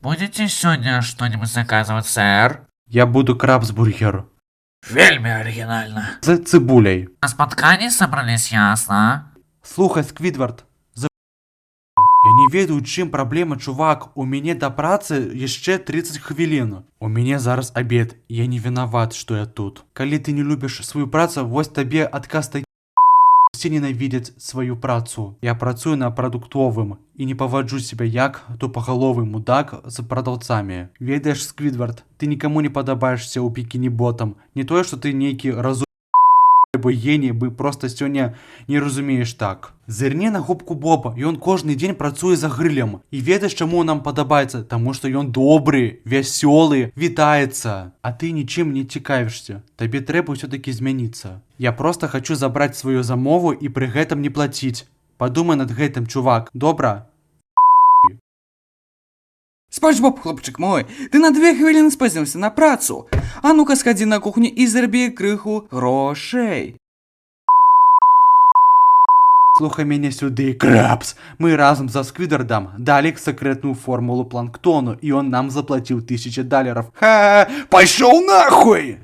Будете сегодня что-нибудь заказывать, сэр? Я буду крабсбургер. Вельмі оригинально. З цыбуляй. На спатканні собрались, ясно? Слухай, Сквідвард, за. Я не ведаю, у чым праблема, чувак. У мяне да працы яшчэ 30 хвілін. У мяне зараз абед, я не вінават, што я тут. Калі ты не любіш сваю працу, вось табе адказ такі: усе ненавідзяць сваю працу. Я працую на прадуктовым і не паваджу себя як тупагаловы мудак з прадаўцамі. Ведаеш, Сквідвард, ты нікаму не падабаешся ў Пікіні-Ботам. Не тое, што ты нейкі разум альбо геній, бы просто сёння не разумееш так. Зырні на Губку Боба, ён кожны дзень працуе за грылем. І ведаеш, чаму нам падабаецца? Таму што ён добры, вясёлы, вітаецца. А ты нічым не цікавішся. Табе трэба ўсё-такі змяніцца. Я просто хочу забраць сваю замову і пры гэтым не плаціць. Падумай над гэтым, чувак. Добра? Спанч Боб, хлопчык мой, ты на 2 хвіліны спазніўся на працу. А ну-ка схадзі на кухню і зарабі крыху грошэй. Слухай мяне сюды, Крабс. Мы разам са Сквідвардам далі сакрэтную формулу планктону, і он нам заплаціў 1000 далераў. Ха! Пайшоў нахуй!